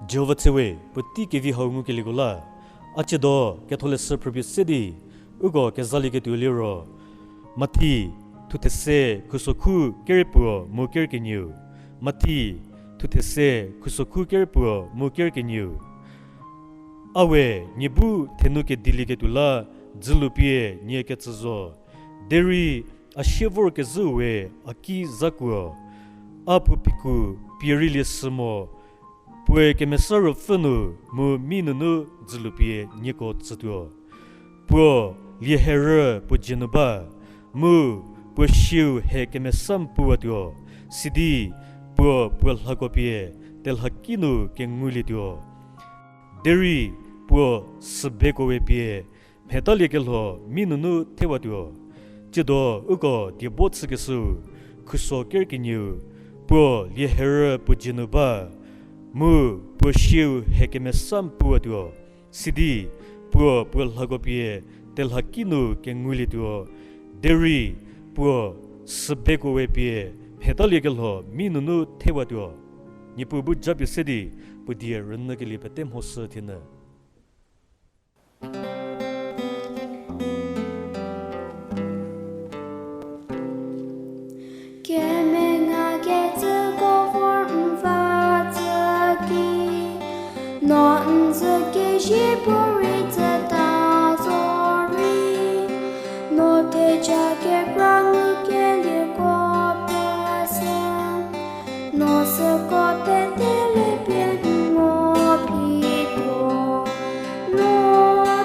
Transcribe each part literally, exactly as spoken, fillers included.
Jihova tse we, puotei kevi hau ngukelieko la, a tsiedo ketholeshü phrüpie se di, uko kezalieketuo liro, Mathi, thuthe se, khusokhu ker puo mu ker kenieu. Mathi, thuthe se, khusokhu ker puo mu ker kenieu. A we, nie bu thenu kedilieketuo la, dzülu pie nie ketsü zo. Derei, a sie vorkezhüu we, a ki zakuo. A puo phiku, pie rei lie sü mo. Puoe Kemesa Ruopfü nu mu mi nunu dzülu pie nieko tsütuo. Puo lieherü puo dzie nu ba, mu puo sieu he kemesa mpuwatuo, sidi puo puo lhako pie telhaki nu kengulietuo. Derei puo sübeko we pie mhetaliekelho mi nunu thewatuo. Tsiedo uko diebo chükeshüu, khuso ker kenieu, puo lieherü puo dzie nu ba, mu puo sieu he kemesa mpuwatuo, sidi puo puo lhako pie telhaki nu kengulietuo, derei puo sübeko we pie mhetaliekelho mi nunu thewatuo. Niepuu bu japie se di, puo die rünyükelie pete mhoshü thienyü. Kemengakecüko vor n va tsü ki, no n zhü kezie puorei tsüta zorei, no theja kekra ngukelieko pese, no süko pete le pie n ngo pituo. No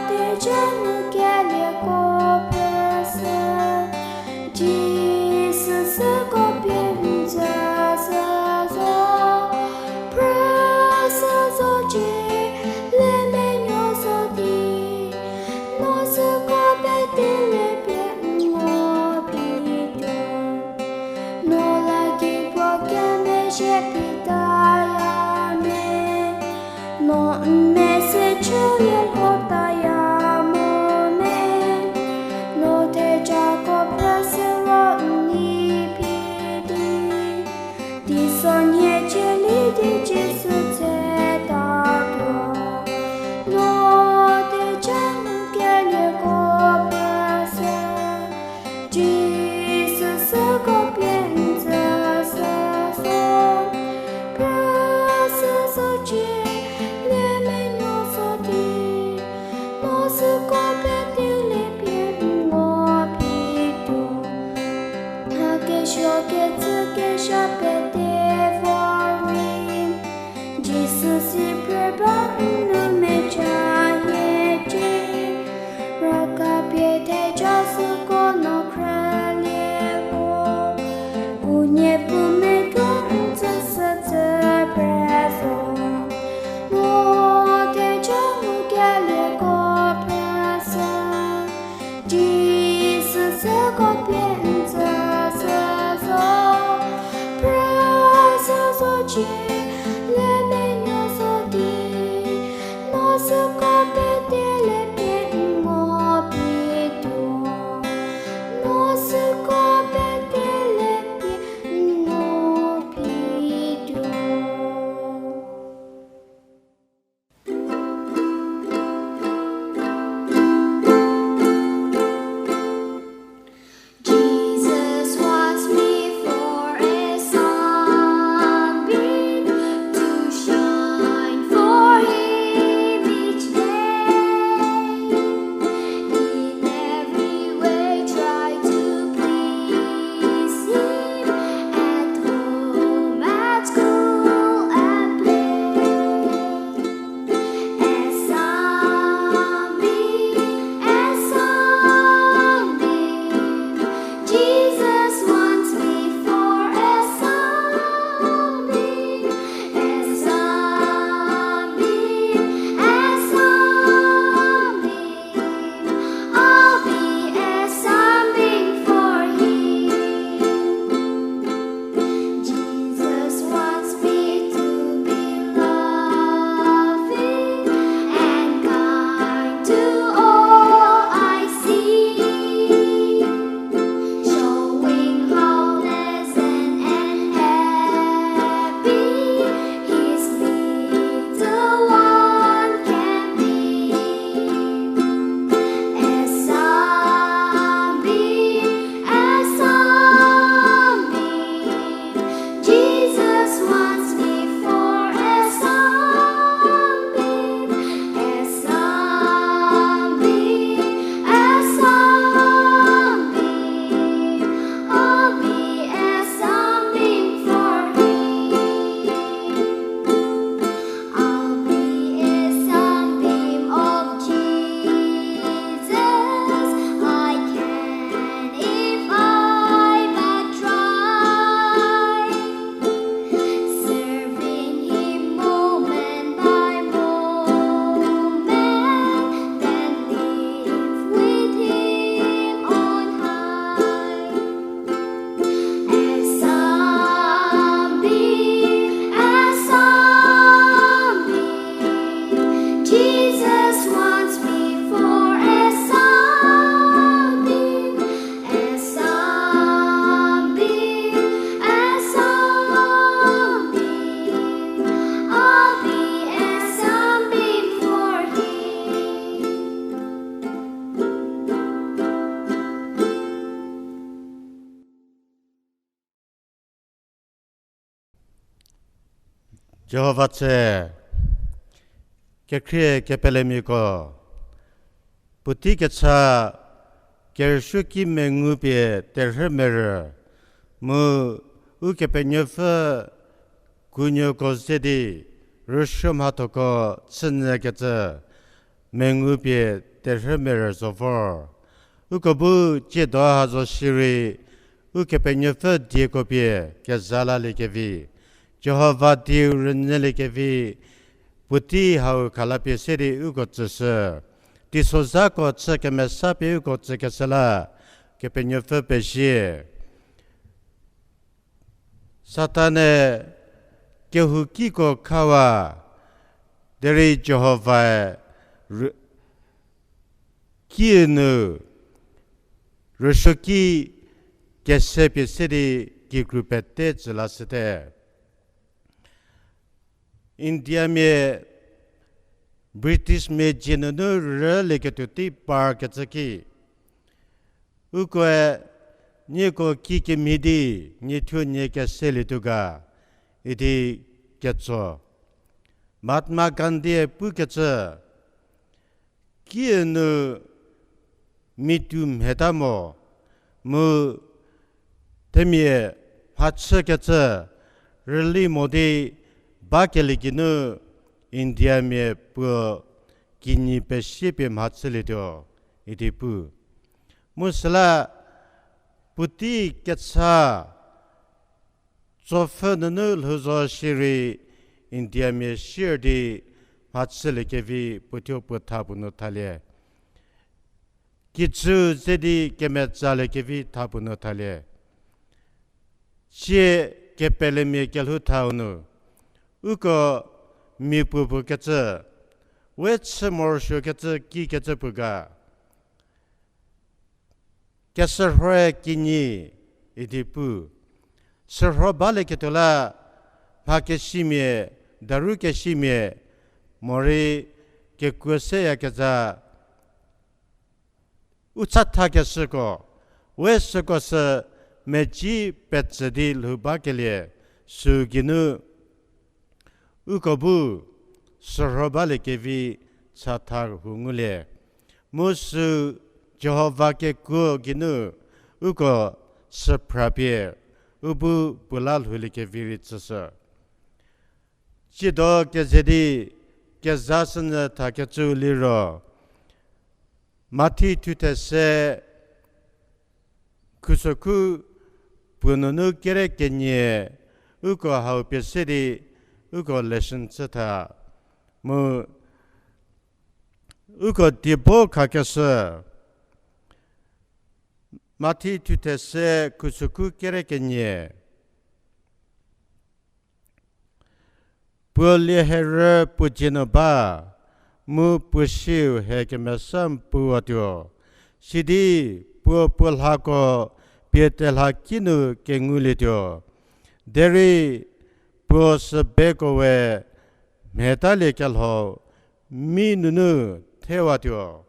theja ngukelieko pese, Jisu süko pie n tsüshü zo, phrüshü zo cie, le menuo zo di, no süko pete le pie n ngo pituo. No la ki puo kemezhie pitaya me, no n mese chülie lhotaya mo me, no thejako phrüshü ro n nei phi di, teisonhie chülie di Jisu tsetatuo. No theja ngukelieko pese, Jisu süko pie n tsüshü zo, phrüshü zo cie, le menuo zo di, no süko pete le pie n ngo pituo. Mha kesuo kecü kezha pete vor rei, Jisu si phrü ba n nu mecha hiecie. Raka pie theja süko no khrülie puo, u Niepuu medo n tsüshü tsü phrü zo. No theja ngukelieko phrüshü, Jisu süko pie n tsüshü zo, phrüshü zo cie, le menuo zo di, no süko pete le pie n ngo pituo. No süko pete le pie n ngo pituo. Jihova tse, kekhrie kepelemiako, puotei kecha kerüsuoki mengu pie terhü merü, mu Ukepenuopfü kunuoko ze di rüsuo mhathoko chünyükecü mengu pie terhü merü zo vor. Uko bu tsiedo ha zo shierei, Ukepenuopfü dieko pie keza laliekevi, Jihova dieu rünyüliekevi, puotei hau khalapie se di uko tsüshü. Teisozhako chü kemesa pie uko tsükeshü la, Kepenuopfü pezie. Satan-e kehoukiko khawa, derei Jihovae rü-, kiu nu rüsuoki kese pie se di kikru pete tsü lashüte. Indiamia Britishmia dzie nunu rülieketuo tei parkecü ki, ukoe nieko kikemhie di niethuo nie keselietuo ga idi ketso. Mahatma Gandhi-e pukecü, kiu nu mitu mheta mo, mu themia mhachükecü rüli mo di bakelie geinu Indiamia puo kinyi pesie pie mhachülietuo idi pu. Mu süla puotei kecha tsopfhü nunu lhou zo shierei Indiamia sier di mhachüliekevi puothuo puo tha puo nu thalie. Kijü ze di kemetsaliekevi tha puo nu thalie. Sie kepelemia kelhou thau nu, uko miapuo puo kecü, we chü morosuokecü kikecü puo ga. Keshürhoe kinyi idi pu. Shürho balieketuo la mhakesimia, daru kesimia, morei kekuo seyakezha, u chathakeshüko, we süko sü meci petsü di lhou bakelie, sü geinu uko bu shürho baliekevi chatha rhu ngulie. Mu sü Jihova kekuo geinu uko süphra pie u bu puo la lhouliekevi rei tsüshü. Tsiedo keze di kezashünyü thakecü liro, Mathi thuthe se khusokhu puo nunu kere kenie, uko hau pie se di uko lesson chü tha. Mu uko diebo khakeshü, Mathi thuthe se khusokhu kere kenie. Puo lieherü puo dzie nu ba, mu puo siu he kemesa puwatuo. Sidi puo puo lhako pie telha kinu kengulietuo. Derei puo sübeko we mhetalie kelho mi nunu thewatuo.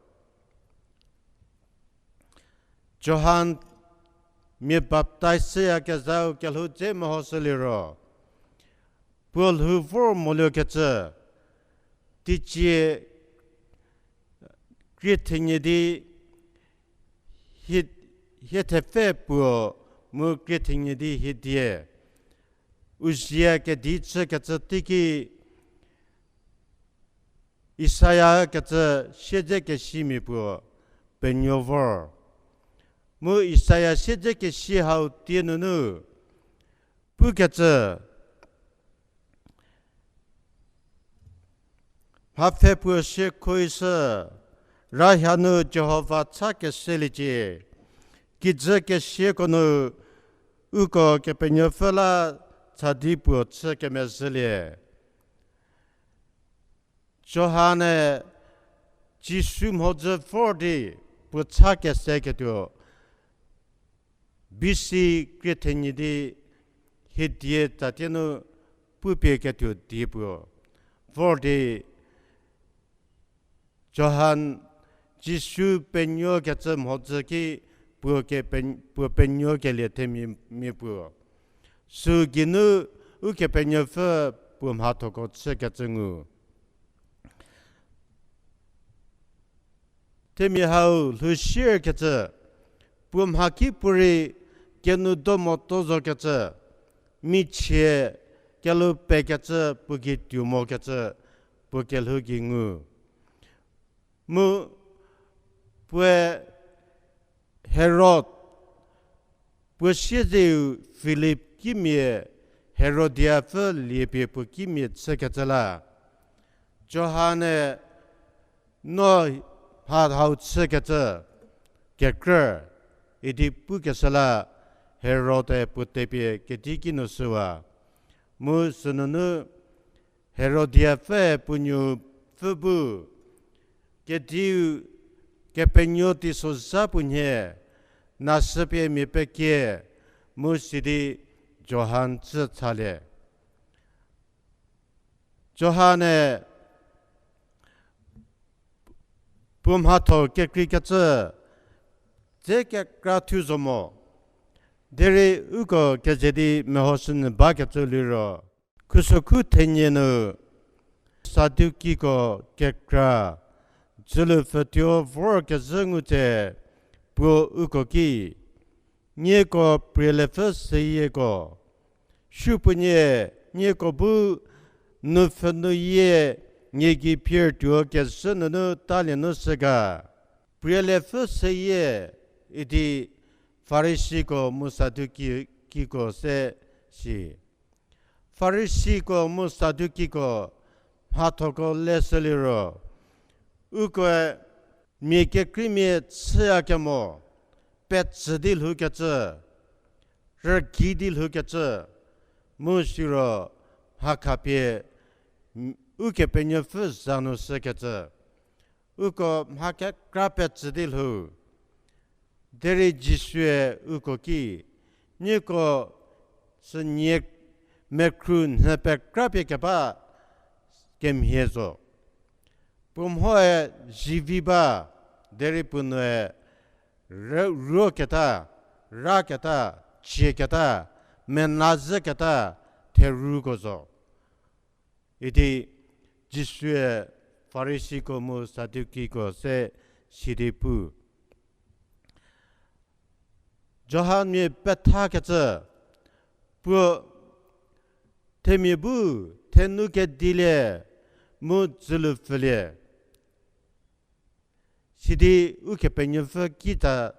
Johan mia baptaiz chüyakezhau kelhou dze mehoshü liro, puo lhou vor moluokecü, teicie krie thenie di hie, hie thepfü puo mu krie thenie di hie die. Uzia kedi chükecü teiki Isaia kecü siedzekesimia puo penuo vor. Mu Isaia siedzekesi hau tie nunu pukecü, mhapfhe puo siekhoishü, rahia nu Jihova cha keseliecie, kijü kesiako nu uko Kepenuopfü la cha di puo chü kemezhülie. Johan-e Jisu mhodzü vor di puo cha keseketuo, B C krie thenie di hie die tatie nu pupie ketuo die puo vor di Johan Jisu penuokecü mhodzü ki puo ke pen-, puo penuokelie themia mia puo. Sü geinu Ukepenuopfü puo mhathoko chükecü ngu. Themia hau lhou shierkecü, puo mhaki puo rei kenu do motuo zokecü, michie kelhou pekecü puo gei tuo mokecü puo kelhou gei ngu. Mu puoe Herod, puo siezeu Filip kimia Herodiapfü liepie puo kimia chükecü la, Johan-e no mha hau chükecü kekrü idi pukeshü la Herod-e puo tepie kedi kinu shüwa. Mu sünunu Herodiapfüe puo nuopfü bu kediu kepenuo teisozha puo nhie, nashüpie mia pekie, mu sidi Johan tsü thalie. Johan-e puo mhatho kekreikecü dze kekra thu zo mo. Derei uko keze di mehoshünyü bakecü liro, khusokhu thenie nu Sadukiko kekra dzülupfütuo vorkezhü ngu tse, puo uko ki, nieko prielepfü seyieko, supuonie nieko bu nupfhünuyie nie gei phir tuo kezhü nunu talie nu shü ga? Prielepfü seyie idi Farisiko mu Sadukiko se si. Farisiko mu Sadukiko mhathoko leshü liro, ukoe mia kekreimia chüyakemo petsü di lhoukecü, rügei di lhoukecü, mu siro mha khapie Ukepenuopfü za nu shükecü, uko mha kekra petsü di lhou. Derei Jisue uko ki, nieko sünie mekhru nhü pekrapie keba kemhie zo. Puo mhoe zivi ba, derei puo noue ruoketa, raketa, cieketa, mena zhüketa theruko zo. Idi Jisue Farisiko mu Sadukiko se sidi pu. Johan mia pethakecü, puo themia bu thenu kedilie mu dzülu pfülie. Sidi Ukepenuopfü kita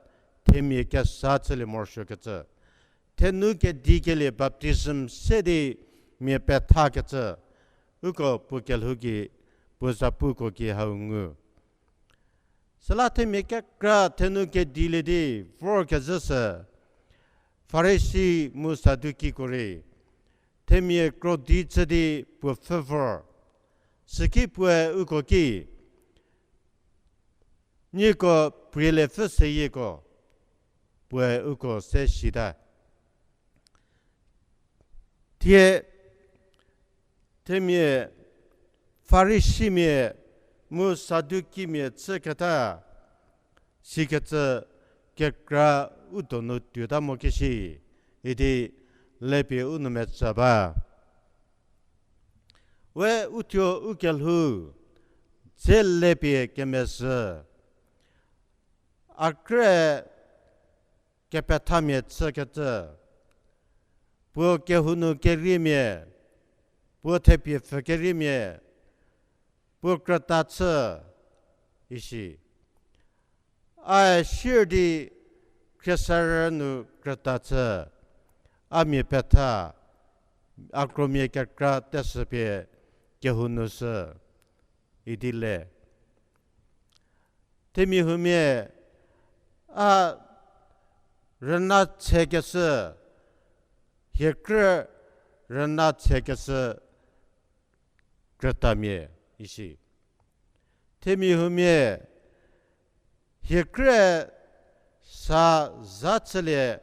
themia kesa chülie morosuokecü. Thenu kedikelie baptism se di mia pethakecü. Uko puo kelhou gei, puo zapuko gei hau ngu. Süla themia kekra thenu kedilie di vorkezhü sü, Farisi mu Sadukiko rei themia krodi chü di puo pfhü vor. Süki puoe uko ki, nieko prielepfü seyieko, puoe uko se sita. Thie themia Farisimia mu Sadukimia chüketa sikecü kekra u donu tuota mo keshi idi lepie u nu metsü ba. We uthuo u kelhou dze lepie kemezhü. A krü kepethamia chükecü, puo kehou nu keriemia, puo thepie pfhü keriemia, puo krüta chü, isi. A sier di khriesarü nu krüta chü, a mia petha, a kromia kekra teshüpie kehou nu shü, idi le. Themia huomia a rüna tshekeshü, hie krü rüna tshekeshü krütamia isi. Themia huomia hie krü sa za chülie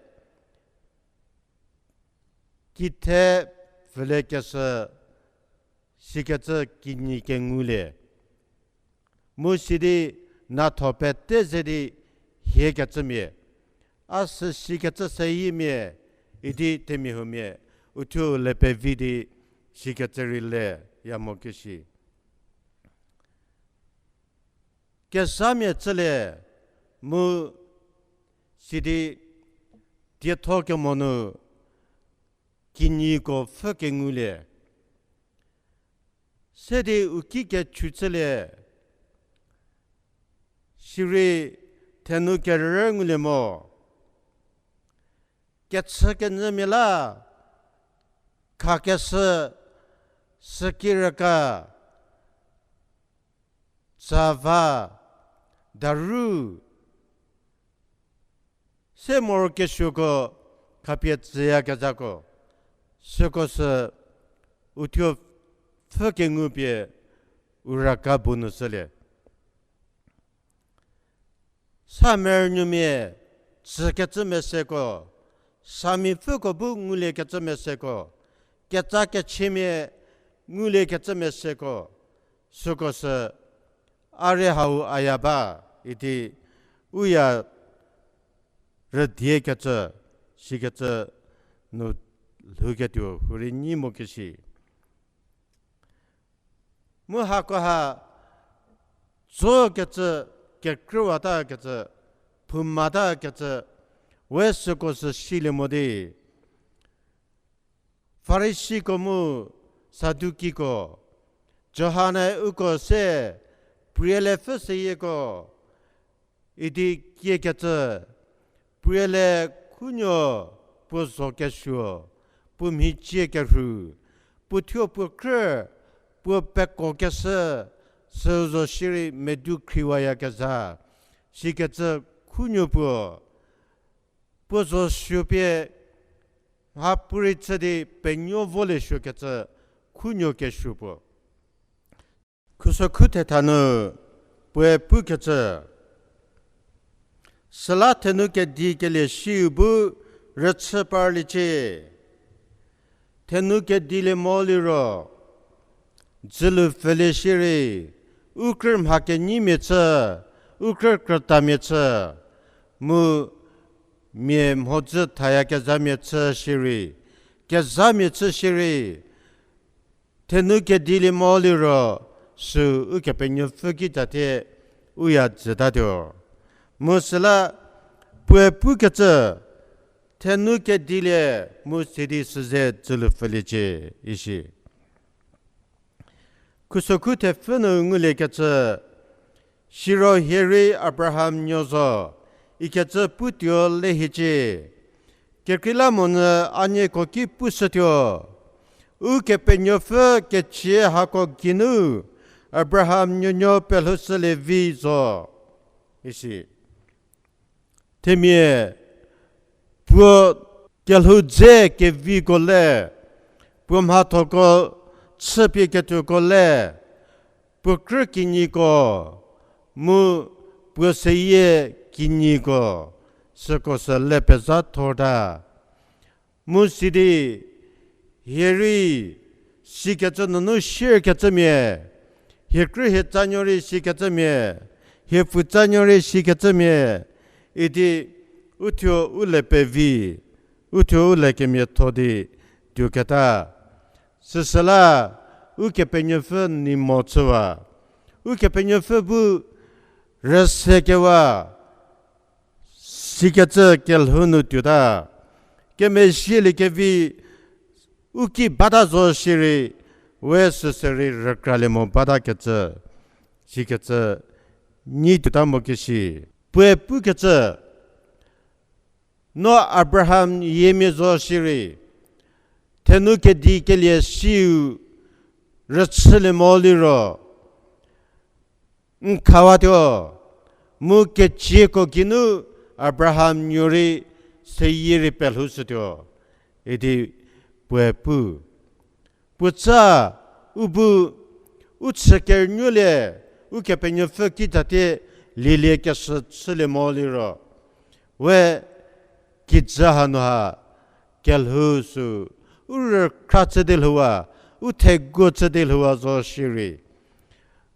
kithe pfüliekeshü sikecü kinyi kengulie. Mu sidi natho pete ze di hiekecümia, a sü sikecü seyimia, idi themia huomia uthuo le pevi di Sikecü rei leya mo keshi. Kezhamia chülie mu sidi dietho kemo nu kinyiko pfhü kengulie. Se di u ki kechu chülie. Sirei thenu kerü ngulie mo. Kechü kenyümia la, khakeshü, sükirüka, tsava, daru, se morokesuoko khapie tsüyakezhako, süko sü uthuo pfhü kengu pie u raka bu nu shülie. Sa merünuomia tsükecü meseko, samipfüko bu nguliekecü meseko, ketsa kechimia nguliekecü meseko, süko sü a rei hau a ya ba idi u ya rüdiekecü, sikecü nu lhouketuo hurei nyi mo keshi. Mu hakoha tsokecü, kekrüwatakecü, phoumatakecü, we süko sü silie mo di Farisiko mu Sadukiko, Johan-e uko se, prie le pfhü seyieko idi kiekecü, prie le khunuo puo zo kesuo, puo mhicie kerhu, puo thuo puo krü, puo peko keshü, süu zo shierei medu khriwayakezha, sikecü khunuo puo, puo zo suo pie mha puorei chü di penuo volie suokecü khunuo kesuo puo. Khusokhu thetha nu puoe pukecü, süla thenu kedi kelie siu bu rüchü parliecie. Thenu kedilie mo liro, dzülu pfülie shierei, u krü mha kenyimia chü, u krü krütamia chü, mu mia mhodzü thayakezhamia chü shierei, kezhamia chü shierei, thenu kedilie mo liro, sü Ukepenuopfü ki tatie u ya dzütatuo. Mu süla puoe pukecü, thenu kedilie mu sidi süze dzülu pfüliecie, isi. Khusokhu thepfü nu nguliekecü, siro hie rei Abraham nuo zo, ikecü putuo le hiecie. Kekreilamonyü a nieko ki pushütuo, Ukepenuopfü kecie hako geinu Abraham nuonuo pelhoushülie vi zo, isi. Themia puo kelhou dze keviko le, puo mhathoko chüpie ketuoko le, puo krü kinyiko, mu puo seyie kinyiko, süko sü le pezhathorta. Mu sidi, hie rei sikecü nunu shierkecümia, hie krü hie tsanuo rei sikecümia, hie pfutsanuo rei sikecümia, idi uthuo u le pevi, uthuo u le kemiatho di tuoketa. Süsüla, Ukepenuopfü nei mo chüwa, Ukepenuopfü bu rüsekewa, sikecü kelhou nu tuota. Kemezhieliekevi u ki bata zo shierei, we süsü rei rükralie mo batakecü, sikecü nyi tuota mo keshi. Puoe pukecü, no Abraham yiemia zo shierei, thenu kedi kelie siu rüchülie mo liro, n khawatuo, mu kecieko geinu Abraham nuo rei seyie rei pelhoushütuo, idi puoe pu. Puotsa u bu u chü kerünuolie, Ukepenuopfü ki tatie lielie keshü chülie mo liro, we kijü hanu ha kelhou sü u rükhra chü di lhouwa, u thegu chü di lhouwa zo shierei,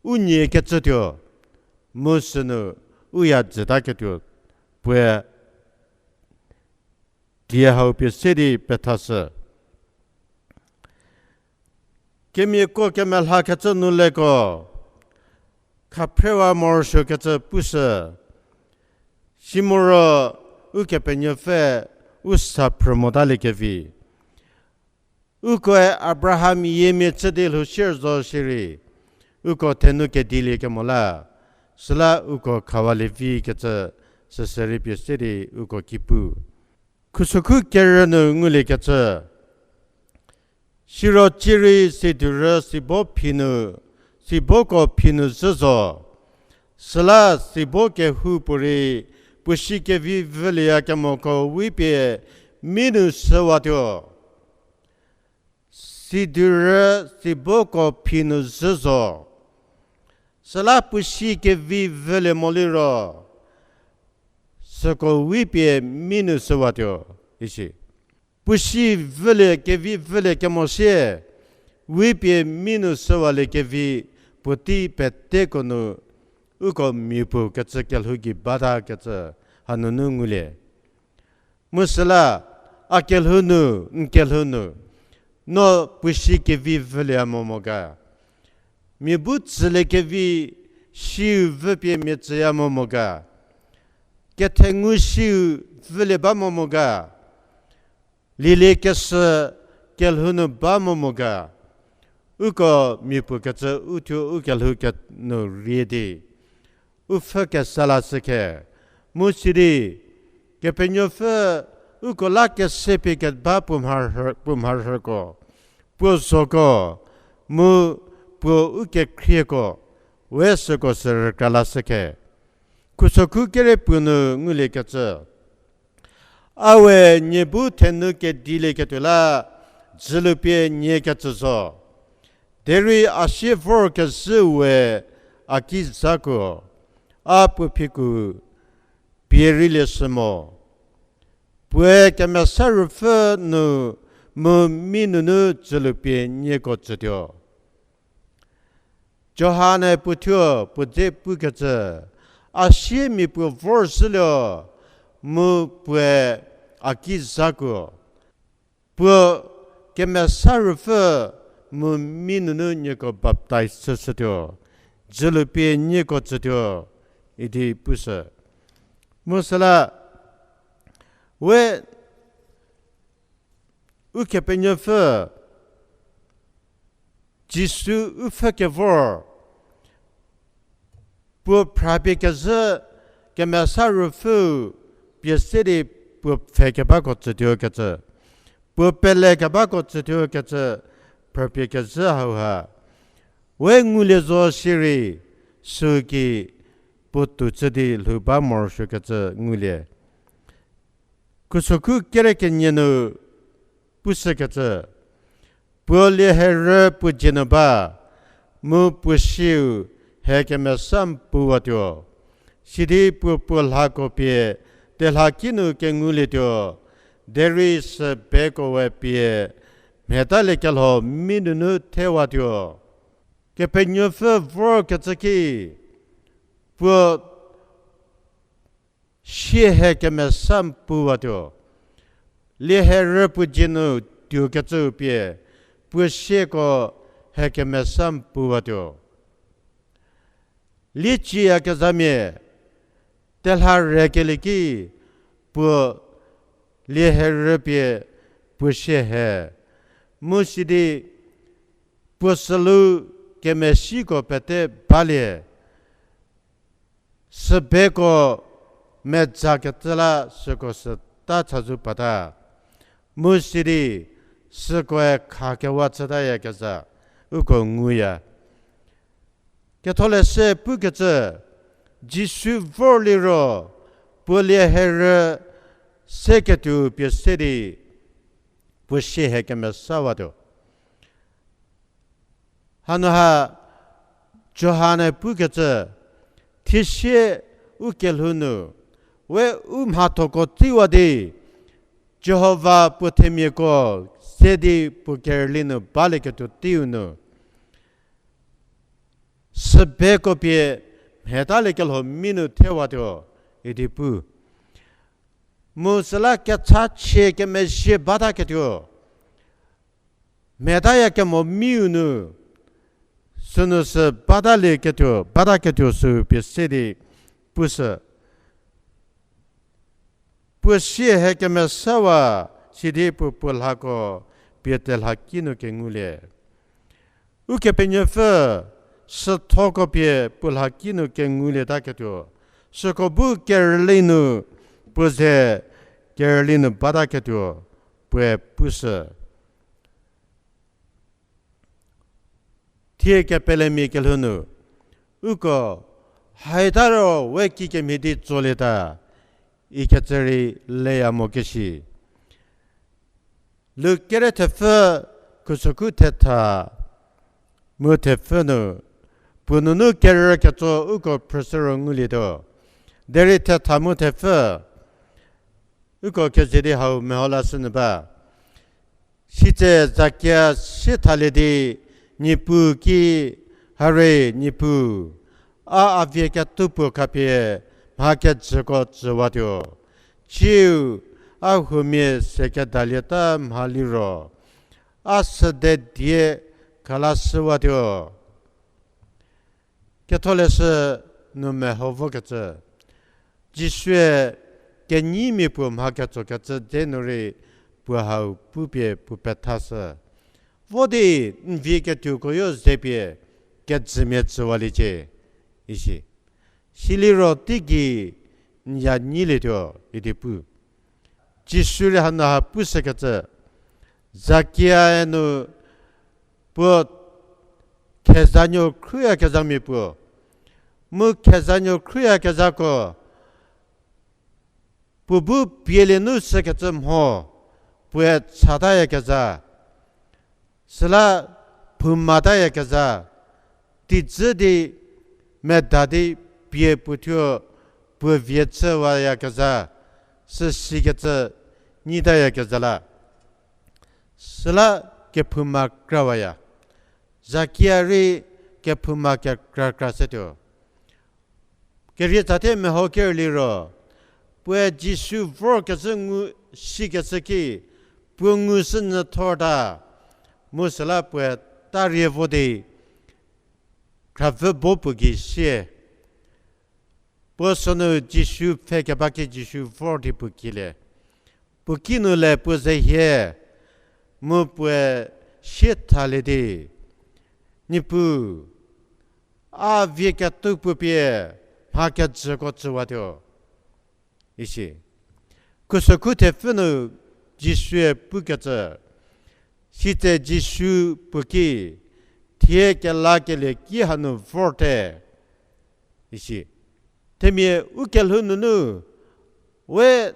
u nie kecütuo, mu sünu u ya dzütaketuo, puoe die hau pie se di pethashü. Kemiako kemelhakecü nu leko, khaphrewa morosuokecü pushü. Simo ro Ukepenuopfü u sa phrü motaliekevi. Ukoe Abraham yiemia chü di lhou sier zo shierei, uko thenou kedilie kemo la, süla uko khawalie vikecü süsü rei pie se di uko ki pu. Khusokhu kerü nu nguliekecü. Siro cierei sidu rü sibo phinu, siboko phinu zhü zo. Süla sibo kehoupuorei puo si kevi vülieyakemoko wipie mi nu süwatuo. Sidu rü siboko phinu zhü zo. Süla puo si kevi vülie mo liro, süko wipie mi nu süwatuo, isi. Puo si vülie kevi vülie kemo sie, wipie mi nu süwalie kevi puotei peteko nu, uko miapuo kecü kelhou gei batakecü hanunu ngulie. Mu süla, a kelhou nu, n kelhou nu, no puo si kevi vülie mo mo ga. Mia bu tsülie kevi siu vüpie mia tsüya mo mo ga. Kethengu siu vülie ba mo mo ga. Lielie kesü kelhou nu ba mo mo ga. Uko miapuo kecü uthuo u kelhou ke nu rie di u pfhü kesa lashü khe, mu sidi, Kepenuopfü uko la kese pie keba puo mharhü-, puo mharhüko, puo zoko, mu puo u kekhrieko, we süko sü rükra lashü khe. Khusokhu kere puo nu nguliekecü. A we nie bu thenou kedilieketuo la, dzülu pie nie kecü zo. Derei a sie vorkezhü we a ki zakuo, a puo phiku pie reilie shü mo. Puoe Kemesa Ruopfü nu mu mi nunu dzülu pie nieko tsütuo. Johan-e puo thuo puo dze pukecü, a siemia puo vorzhülie, mu puoe a ki zakuo. Puo Kemesa Ruopfü mu mi nunu nieko baptaiz chüshütuo, dzülu pie nieko tsütuo, idi pushü. Mu süla, we Ukepenuopfü, Jisu u pfhü kevor, puo phrapie kezhü Kemesa Ruopfü pie se di puo pfhe kebako tsütuo kecü, puo pele kebako tsütuo kecü, phrapie kezhü hauha. We ngulie zo shierei, süki puo tou chü di lhou ba morosuokecü ngulie. Khusokhu kere kenie nu pushükecü, puo lieherü puo dzie nu ba, mu puo sieu he kemesa mpuwatuo. Sidi puo puo lhako pie telha kinu kengulietuo, derei sü beko we pie mhetaliekelho mi nunu thewatuo. Kepenuopfü vorkecü ki, puo sie he kemesa mpuwatuo. Lieherü puo dzie nu tuokecüu pie, puo sieko he kemesa mpuwatuo. Lieciyakezhamia, telha rekelie ki, puo lieherü pie puo sie he. Mu sidi puo sülu kemesiko pete balie. Sü beko medzakecü la süko sü ta chazou pata. Mu sidi sükoe khakewa chütayakezha uko nguya. Ketholeshü pukecü, Jisu vorliro, puo lieherü seketuo pie se di, puo sie he kemesawatuo. Hanu ha Johan-e pukecü, thiesie u kelhou nu, we u mhathoko teiwa di, Jihova puo themiako se di puo kerüli nu balieketuo teiu nu, sü beko pie mhetaliekelho mi nu thewatuo idi pu. Mu süla kechachie kemezhie bataketuo, mhetaya kemo miu nu, sünu sü batalieketuo, bataketuo sü pie se di pushü. Puo sie he kemesawa sidi puo puo lhako pie telha kinu kengulie. Ukepenuopfü süthoko pie puo lha kinu kengulietaketuo, süko bu kerüli nu puo ze kerüli nu bataketuo puoe pushü. Thie kepelemia kelhou nu, uko, haita ro we kikemhie di tsolieta, ikecü rei leya mo keshi. Luk kere thepfü, khusokhu thetha mu thepfü nu, puo nunu kerü ketso uko phrüshü ro ngulietuo. Derei thetha mu thepfü, uko keze di hau meho lashünyü ba. Sitse Zakia sie thalie di, Niepuu ki, hare Niepuu, a a vie ketupuo khapie mha kejüko tsüwatuo. Ciu a huomia se kedalieta mha liro, a süde die khalashüwatuo. Ketholeshü nu meho vokecü, Jisue kenyimia puo mha ketsokecü dze nu rei puo hau pupie puo pethashü. Vo di n vie ketuoko yo zepie kejümia tsüwaliecie, isi. Siliro teigei n ya nyilietuo idi pu. Jisu rei hanu ha pushükecü, Zakiae nu puo khezanuo khrüyakezhamia puo, mu khezanuo khrüyakezhako puo bu pielie nu shükecü mho, puoe chatayakezha, süla phoumatayakezha, teidzü di meda di pie puothuo puo vie chüwayakezha, süsikecü nyitayakezha la. Süla kephouma krawaya. Zakia rei kephouma kekra kra setuo. Kerie tsate meho kerliro, puoe Jisu vorkecü ngu sikecü ki, puo ngu sünyü thorta, mu süla puoe tarie vo di, khravü bo puo gei sie. Puo sünu Jisu pfhe keba ki Jisu vor di puo kilie. Puo kinu le puo ze hie, mu puoe sie thalie di, Niepuu, a vie ketupuo pie mha kejüko tsüwatuo, isi. Khusokhu thepfü nu Jisue pukecü, sitse Jisu puo ki, thie kelakelie ki hanu vorte, isi. Themia u kelhou nunu, we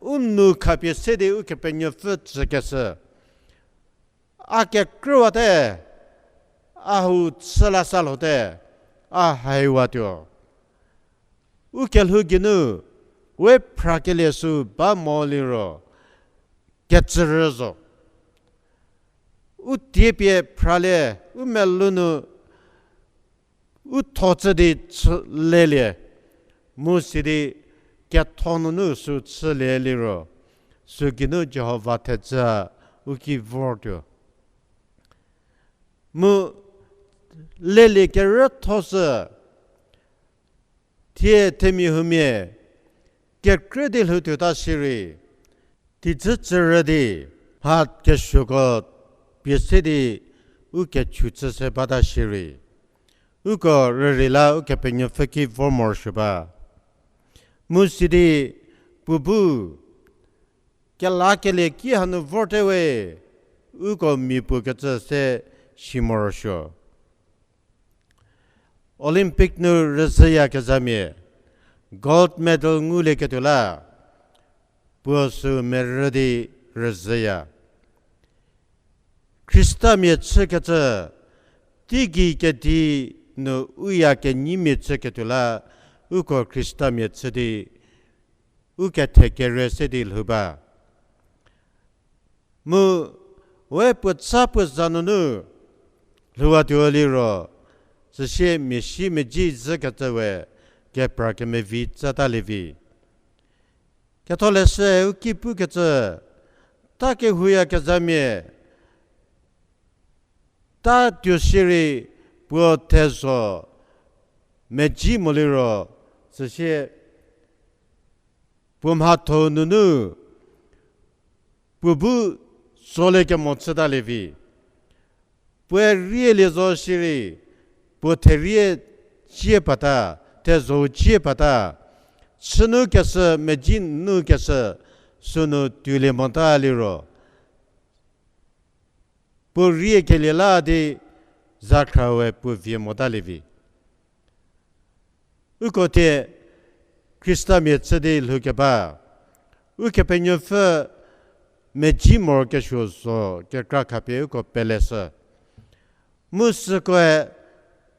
u nou khapie se di Ukepenuopfü tsükeshü, a kekrüwate, a hau chü la sa lhote, a haiwatuo. U kelhou geinu, we phrakelie sü ba mo liro, kecürü zo. U tiepie phralie, u melou nu, u tho chü di chü lelie, mu sidi ketho nunu sü chülie liro, sü geinu Jihova thejü u ki vortuo. Mu lelie kerütho sü, thie themia huomia, kekrü di lhoutuota shierei, teidzü tsürü di, mha kesuoko pie se di, u kechu chü se bata shierei, uko rürei la Ukepenuopfü ki vor morosuo ba. Mu sidi, puo bu, kelakelie ki hanu vorte we, uko mia puo kecü se si morosuo. Olympic nu rüzhüyakezhamia, gold medal ngulieketuo la, puo sü merü di rüzhüya. Khristamia chükecü, teigei kedi nu u ya kenyimia chüketuo la, uko Khristamia chü di, u kethe kere se di lhou ba. Mu, we puo cha puo za nunu, lhouwatuo liro, süsie mia si meji zhükecü we, kepra kemevi tsütalie vi. Ketholeshü u ki pukecü, ta kehouyakezhamia, Ta tuo shierei puo thezho mezhie moliro, süsie puo mhatho nunu puo bu tsolie kemo chütalie vi. Puoe rielie zo shierei, puo therie cie pata, thezho-u cie pata, chünu keshü, mezhie nu keshü, sünu tuolie mota liro, puo riekelie la di zakhrae puo vie motalie vi. Uko thie Khristamia chü di lhoukeba, Ukepenuopfü mezhie morokesuo zo kekra khapie uko peleshü. Mu sükoe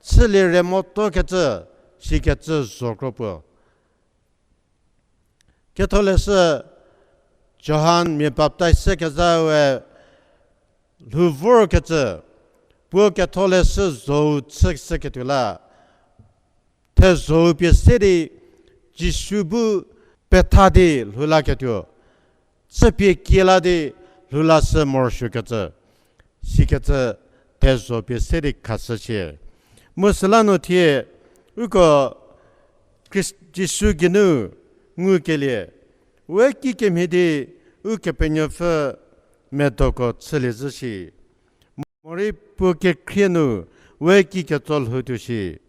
chülie re motokecü, sikecü zo kro puo. Ketholeshü Johan mia baptaiz se kezhaue lhou vorkecü, puo ketholeshü zhou chüshüketuo la, thezho-u pie se di Jisu bu petha di lhou laketuo, chüpie kie la di lhou lashü morosuokecü, sikecü thezho pie se di khashücie. Mu süla nu thie uko Khrist-, Jisu geinu ngukelie, we kikemhie di Ukepenuopfü medoko chülie zhü shi. Morei puo kekhrie nu we kiketso lhoutuo shi.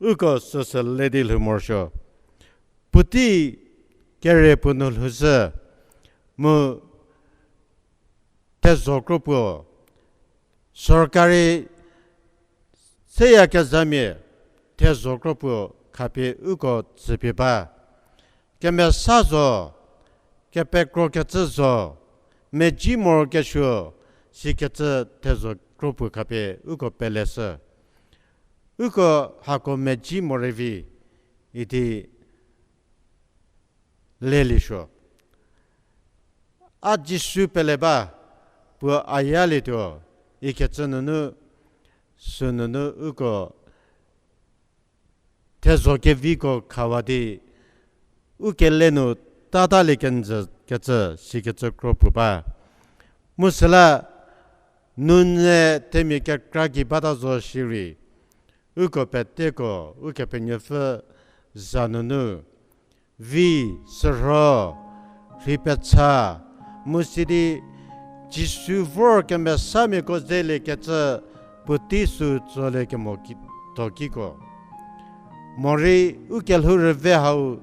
Uko süsü le di lhou morosuo. Puotei kere puo nu lhoushü, mu thezho kro puo, sorkari seyakezhamia thezho kro puo khapie uko tsüpie ba. Kemesa zo, kepekrokecü zo, mezhie morokesuo, sikecü thezho kro puo khapie uko peleshü. Uko hako mezhie morei vi idi leliesuo. A Jisu pele ba, puo a yalietuo, ikecü nunu, sünunu uko thezho keviko khawa di, u kele nu tatalie kenjü kecü, sikecü kro puo ba. Mu süla, nunye themia kekra gei bata zo shierei, uko peteko Ukepenuopfü za nunu, vi, sürho, rhei pecha, mu sidi Jisu vor kemesamiako zeliekecü puotei sü tsolie kemo ki-, to kiko. Morei u kelhou rüve hau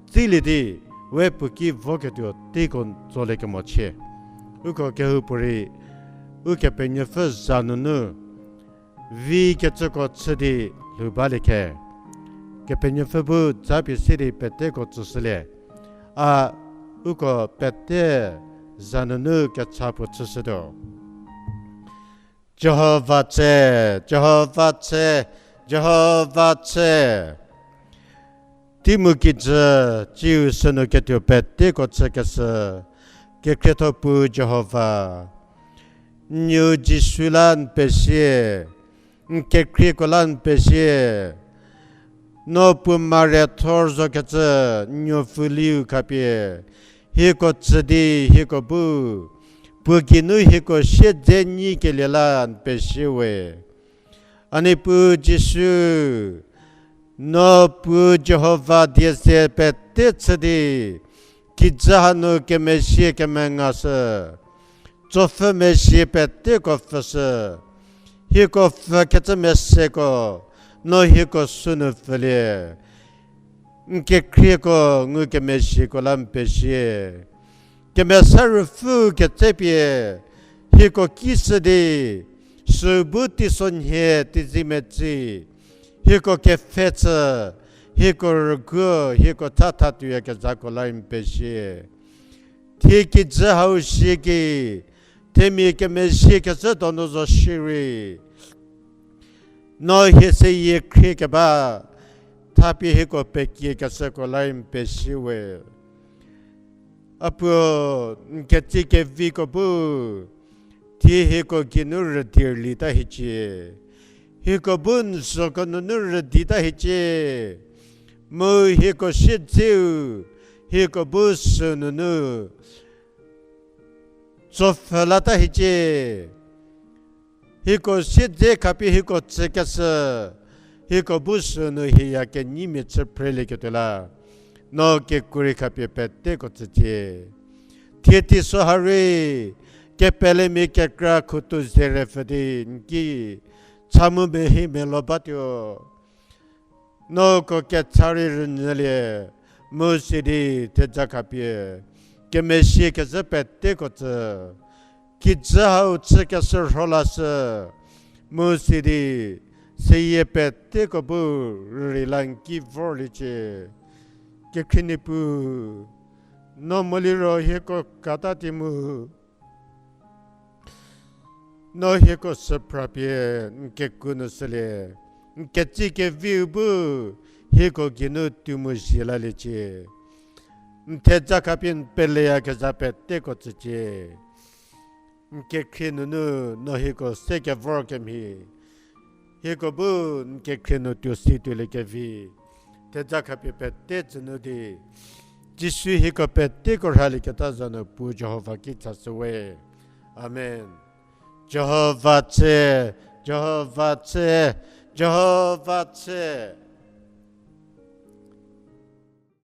tsilie di, we puo ki voketuo teiko tsolie kemo chie. Uko kehoupuorei Ukepenuopfü za nunu, vi kecüko chü di lhou balie khe. Kepenuopfü bu japie se di peteko tsüshülie. A uko pete za nunu kecha puo chüshütuo. Jihova tse, Jihova tse, Jihova tse. Teimu kijü, tsiu sünu ketuo peteko chükeshü, kekhrietho Puo Jihova. N nuo Jisu la n pesie, n kekhrieko la n pesie. No puo mare thor zokecü n nuopfüliu khapie, hieko tsü di hieko bu, puo geinu hieko siedze nyikelie la n pesie we. A Niepuu Jisu, no Puo Jihova die se pete chü di, kijü hanu kemesie kemengashü, tsopfhü mesie peteko pfhüshü, hieko pfhükecü meseko, no hieko sünu pfhülie. N kekhrieko ngukemesiako la n pesie. Kemesa Ruopfü ketsepie, hieko kishü di, süu bu teisonhie teizie metsi, hieko kepfhe chü, hieko rüguo, hieko thatha tuoyakezhako la n pesie. Thie kijü hau sie ki, themia kemezhiekecü donu zo shierei, no hie seyie khriekeba, thapie hieko pekiekeshüko la n pesie we. A Puo, n ketsie keviko bu, thie hieko geinu rüdirlieta hiecie. Hieko bu n zhoko nunu rüdieta hiecie. Mu hieko siedzeu, hieko bu sünunu tsopfhü lata hiecie. hieko siedze khapie hieko tsükeshü, hieko bu sünu hieya kenyimia chü phrelieketuo la, no kekuo rei khapie peteko tsücie. Thie teiso ha rei, kepelemia kekra khutu zerepfü di n ki cha mu mehimia lo batuo. Noko kecha rei rünyülie, mu sidi theja khapie kemezhie kezhü peteko tsü. Kijü hau chükeshü rho lashü, mu sidi seyie peteko bu rürei la n ki vorliecie. Kekhrie Niepuu, no moliro hieko kata ti mu, no hieko süpra pie n kekuo nu shülie. N ketsie keviu bu hieko geinu tuo mu zhie laliecie. N theja khapie n peleyakezha peteko tsücie. N kekhrie nunu no hieko se kevor kemhie, hieko bu n kekhrie nu tuo si tuoliekevi, theja khapie pete tsünu di, Jisu hieko peteko rhalieketa za nu Puo Jihova ki chashü we. Amen. Jihova tse, Jihova tse, Jihova tse.